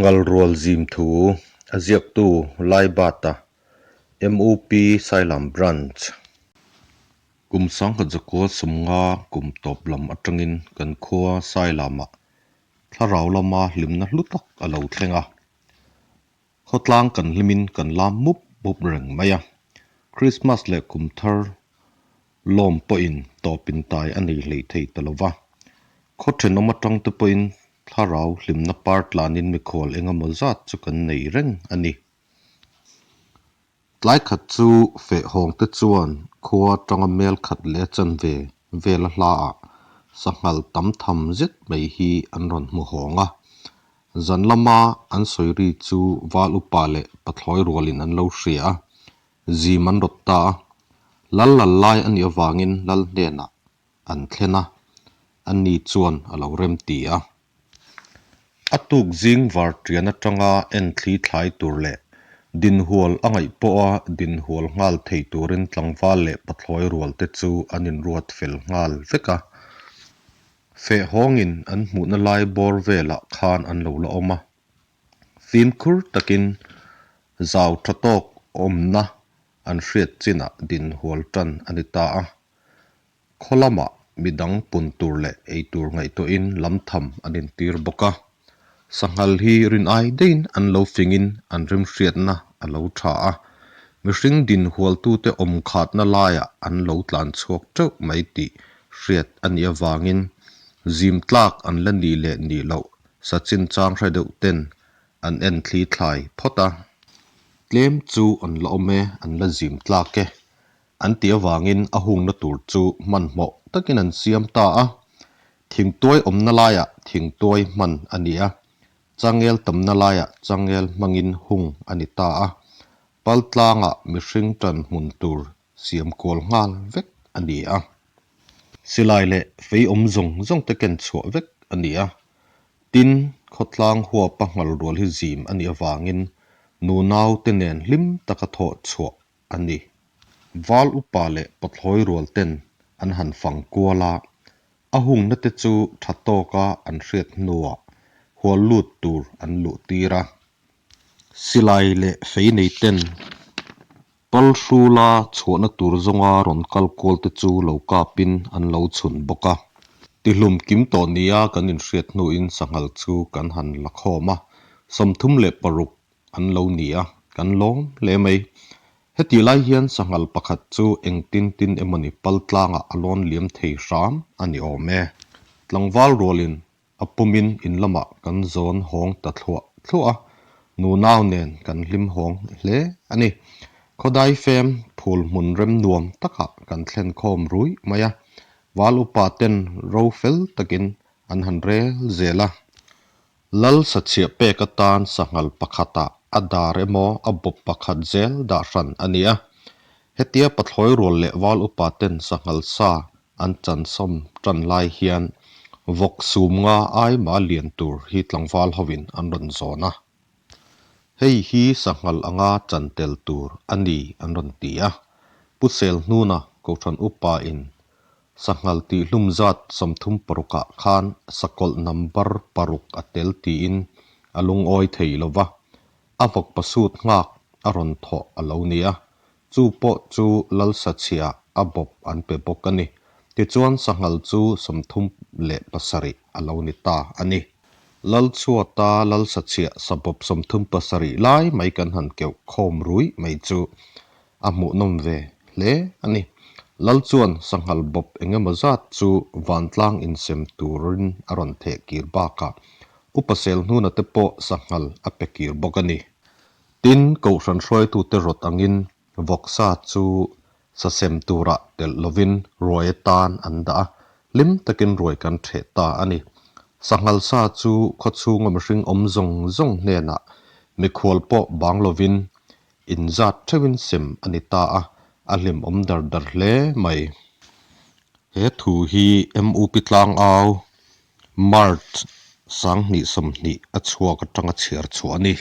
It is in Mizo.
Ngalrual zim thu a ziaktu Laibata, MUP Sailam Branch. Kum sangkhat zakua sawmnga kum tawp lam atangin kan khua Sailamah thlarau lama hlimna hlu tak a lo thleng a. Khawtlang kan hlimin kan lam mup mup reng mai a. Krismas leh kum thar lawm pawhin tawpin tai a nei hlei thei ta lo va. Khaw thenawm atang te pawhin thlarau hlimna par tlanin mikhual engemaw zat chu kan nei reng a ni. Tlai khat chu fehhawng te chuan khua atanga mel khat leh a chanve vela hlaah sanghal tam tham zet mai hi an rawn hmu hawng a. Zan lama an sawi ri chu val upa leh pathlawi rualin an lo hria a, zim an rawt ta a. Lal lal lai a nih avangin lal hnenah an thlen a, ani chuan a lo rem ti a. A tuk zing varṭian aṭanga enthli thlai tur leh dinhual a ngaih pawha dinhual nghal thei turin tlangval leh pathlawi rual te chu an inruat fel nghal vek a. Fehhawngin an hmuhna lai bawr velah khan an lo la awm a. Fimkhur takin zau tha tawk awmna an hriat chinah dinhual ṭan a ni ta a. Khaw lamah midang pun tur leh ei tur ngaihtuahin lam tham an intir bawk a. Sanghal hi rin ai deihin an lo fingin an rimhriatna a lo tha a. Mihring din hualtute awm khatna laiah an lo tlan chhuak teuh mai tih hriat a nih avangin zim tlak an la nih leh nih loh sa chinchang hre deuh ten an en thli thlai phawt a. Tlem chu an la awm e, an la zim tlak e. An tih avangin a hungna tur chu hmanhmawh takin an siam ta a. Thingtuai awmna laiah thingtuai hman a ni a, changel tamna laiah changel hmangin hung a ni ta a. Paltlangah mihring tan hmun tur siam kual nghal vek a ni a. Silai leh fei awm zawng zawng te ken chhuah vek a ni a. Tin, khawtlang huapa nghal rual hi zim a nih avangin nunau te nen hlim taka thawh chhuah a ni. Val upa leh pathlawi rual ten an han fang kual a, a hungna te chu tha tawka an hriat hnuah hual lut tur an luh tir a. Silai leh fei nei ten pal hrula chhuahna tur zawnga rawn kal kual te chu lo kapin an lo chhun bawk a. Tihlum kim tawh nia kan inhriat hnuin sanghal chu kan han la khawm a, 36 an lo ni a, kan lawm hle mai. Hetih lai hian sanghal pakhat chu engtin tin emawni pal tlangah a lawn liam thei hram a ni awm e. Tlangval rualin a pumin in lamah kan zawn hawng ta thluah thluah a, nunau nen kan hlim hawng hle a ni. Khawdai fem phul hmun rem nuam takah kan thlen khawm ruih mai a, val upa ten ro fel takin an han rel zel a. Lal sachhiah pek atan sanghal pakhatah a dar emaw a bawp pakhat zel dah hran a ni a. Hetia pathlawi rual leh val upa ten sanghal sa an chansawm tan lai hian vawk sum nga ai mah lian tur hi tlangval hovin an rawn zawn a. Hei hi sanghal anga chan tel tur a ni an rawn ti a. Pu Selhnuna Kohhran upa in Sanghal tihhlum zat 36 ah khan sakawlh number paruk a tel tiin a lungawi thei lo va, a vawk pasut nghak a rawn thawh a lo ni a, chu pawh chu Lalsachhia a bawp an pe bawk a ni. Tichuan sanghal chu 37 a lo ni ta a ni. Lalchhuata Lalsachhia sabawp 37 lai mai kan han keuh khawm ruih mai chu A hmuhnawm ve hle a ni. Lal chuan sanghal bawp eng emaw zat chu vantlang insem turin a rawn theh kir bakah Upa Selhnuna te pawh sanghal a pe kir bawk a ni. Tin, Kohhran hruaitute rawt angin vawksa chu sasem turah telh lovin ruai atan an dah a, hlim takin ruai kan theh ta a ni. Sanghal sa chu khawchhunga mihring awm zawng zawng hnenah mikhual pawh bang lovin Inzat theuhin sem a ni ta a, a hlimawm dar dar hle mai. He thu hi MUP Tlangau, March 2020 a chhuak atanga chhiar chhuah a ni.